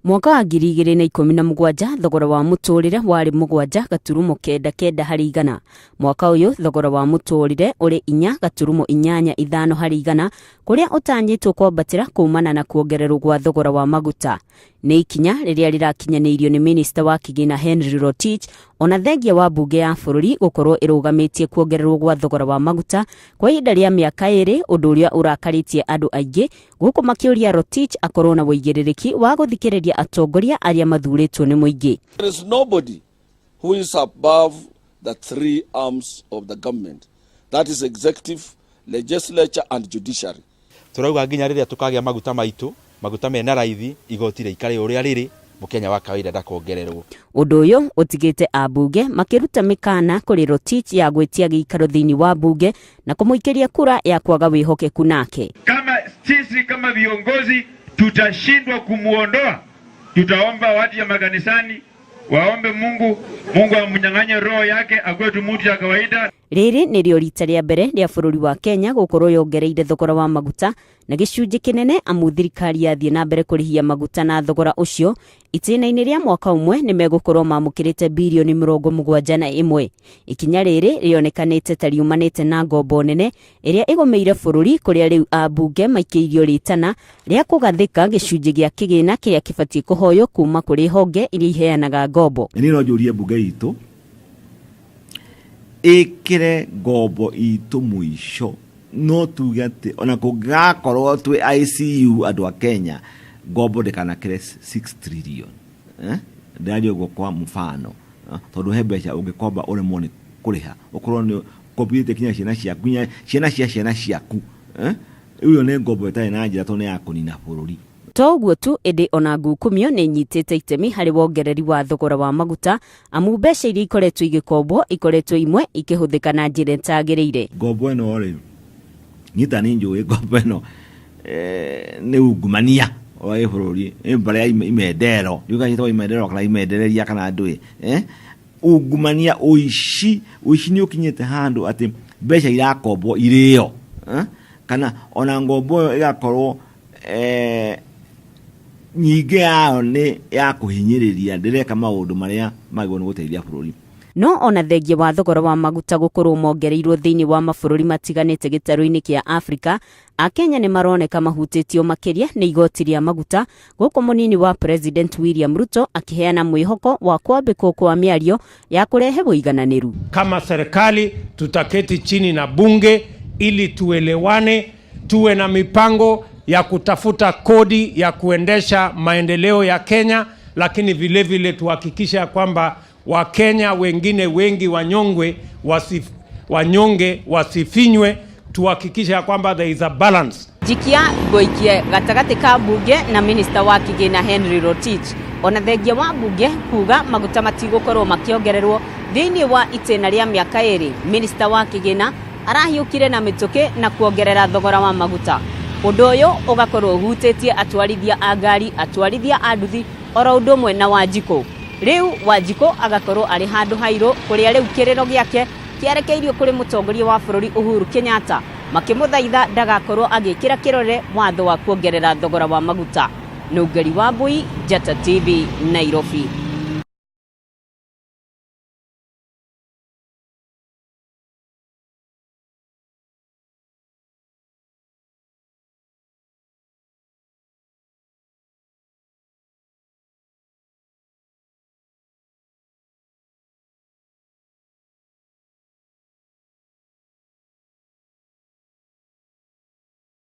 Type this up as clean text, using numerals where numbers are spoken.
Mwaka wa 2017 thogora wa mũtũrĩre warĩ 7.99 harĩ igana. Mwaka ũyũ thogora wa mũtũrĩre ũrĩ 4.85 harĩ igana, kũrĩa ũtanyĩtwo kwambatĩra kumana na kuongererwo gwa thogora wa maguta. Nĩ ikinya rĩrĩa rĩrakinyanĩirio nĩ minista wa kĩgĩna Henry Rotich, ona thengia wa mbunge ya bũrũri gũkorwo ĩrũgamĩtie kuongererwo gwa thogora wa maguta kwa ihinda rĩa mĩaka 2, ũndũ ũrĩa ũrakarĩtie andũ aingĩ gũkũ makĩũria Rotich akorwo na ũigĩrĩrĩki wa gũthikĩrĩria atongoria arĩa mathurĩtwo nĩ mũingĩ. There is nobody who is above the three arms of the government. That is executive, legislature and judiciary. Turauga nginya rĩrĩa tukagĩa maguta maitũ, maguta mena raithi, igoti rĩikare ũrĩa rĩrĩ, Mũkenya wa kawaida ndakongererwo. Ũndũ ũyũ ũtigĩte ambunge makĩruta mĩkana kũrĩ Rotich ya gwĩtia gĩikaro thĩinĩ wa mbunge na kũmũikĩria kura ya kwaga wĩhokeku nake. Kama sisi kama viongozi tutashindwa kumuondoa, tutaomba watu ya makanisani waombe Mungu, Mungu amnyang'anye roho yake akuwe tu mtu ya kawaida. Rĩrĩ nĩrĩo rita rĩa mbere rĩa bũrũri wa Kenya gũkorwo yongereire thogora wa maguta na gĩcunjĩ kĩnene, amu thirikari yathiĩ na mbere kũrĩhia maguta na thogora ũcio itĩna-inĩ rĩa mwaka ũmwe nĩ megũkorwo mamũkĩrĩte birioni 71. Ikinya rĩrĩ rĩonekanĩte ta riumanĩte na ngombo nene ĩrĩa ĩgũmĩire bũrũri, kũrĩa rĩu ambunge maikĩirio rĩtana rĩa kũgathĩka gĩcunjĩ gĩa kĩgĩna kĩrĩa kĩbatiĩ kũhoywo kuma kũrĩ honge iria iheanaga ngombo. Niĩ no njũrie mbunge itũ ĩkĩre ngombo itũ mũico, no tuge atĩ ona kũngĩgakorwo twĩ ICU, andũ a Kenya, ngombo ndĩkanakĩre 6 trillion, eh? Ndĩraria ũguo kwa mfano, tondũ he mbeca ũngĩkomba ũremwo nĩ kũrĩha, ũkorwo nĩ ũkombithĩtie kinya ciana ciaku, nginya ciana cia ciana ciaku, eh? Ĩyo nĩ ngombo ĩtarĩ na njĩra, tondũ nĩ ya kũnina bũrũri. To ũguo tu, ĩndĩ ona ngukumio nĩ inyitĩte itemi harĩ wongereri wa thogora wa maguta, amu mbeca iria ikoretwo igĩkombwo ikoretwo imwe ikĩhũthĩka na njĩra ĩtagĩrĩire. Ngombo ĩno rĩ, niĩ ta nĩ njũĩ ngombo ĩno nĩ ungumania wa bũrũri, nĩ mbarĩ ya imendero, ndiũĩ kana imendero kana imendereria kana ndũĩ, eh? Ungumania, ũici, ũici nĩ ũkinyĩte handũ atĩ mbeca irakombwo irĩo, eh? Kana ona ngombo ĩyo ĩgakorwo nyingĩ yayo nĩ ya kũhinyĩrĩria, ndĩreka maũndũ marĩa magĩrĩirwo nĩ gũteithia bũrũri. No ona thengia wa thogora wa maguta gũkorwo mongereirwo thĩinĩ wa mabũrũri matiganĩte gĩtarũ-inĩ kĩa Afrika, Akenya nĩ maroneka mahutĩtio makĩria nĩ igoti rĩa maguta, gũkũ mũnini wa President William Ruto akĩheana mwĩhoko wa kwambĩkwo kwa mĩario ya kũrehe ũigananĩru. Kama serikali tutaketi chini na bunge ili tuelewane, tuwe na mipango ya kutafuta kodi ya kuendesha maendeleo ya Kenya, lakini vile vile tuhakikisha kwamba Wakenya wengine wengi wanyongwe wanyonge wasifinywe, tuhakikishe ya kwamba there is a balance. Njikia ngũikie gatagatĩ ka mbunge na minista wa kĩgĩna Henry Rotich, ona thengia wa mbunge kuga maguta matigũkorwo makĩongererwo thĩinĩ wa itĩna rĩa mĩaka 2, minista wa kĩgĩna arahiũkire na mĩtũkĩ na kuongerera thogora wa maguta. Ũndũ ũyũ ũgakorwo ũhutĩtie atwarithia a ngari, atwarithia a nduthi, oro ũndũ ũmwe na Wanjikũ. Rĩu Wanjikũ agakorwo arĩ handũ hairũ, kũrĩa rĩu kĩrĩro gĩake kĩarekeirio kũrĩ mũtongoria wa bũrũri Uhuru Kenyatta, makĩmũthaitha ndagakorwo agĩkĩra kĩrore watho wa kuongerera thogora wa maguta. Nũngeri Wambui, Njata TV, Nairobi.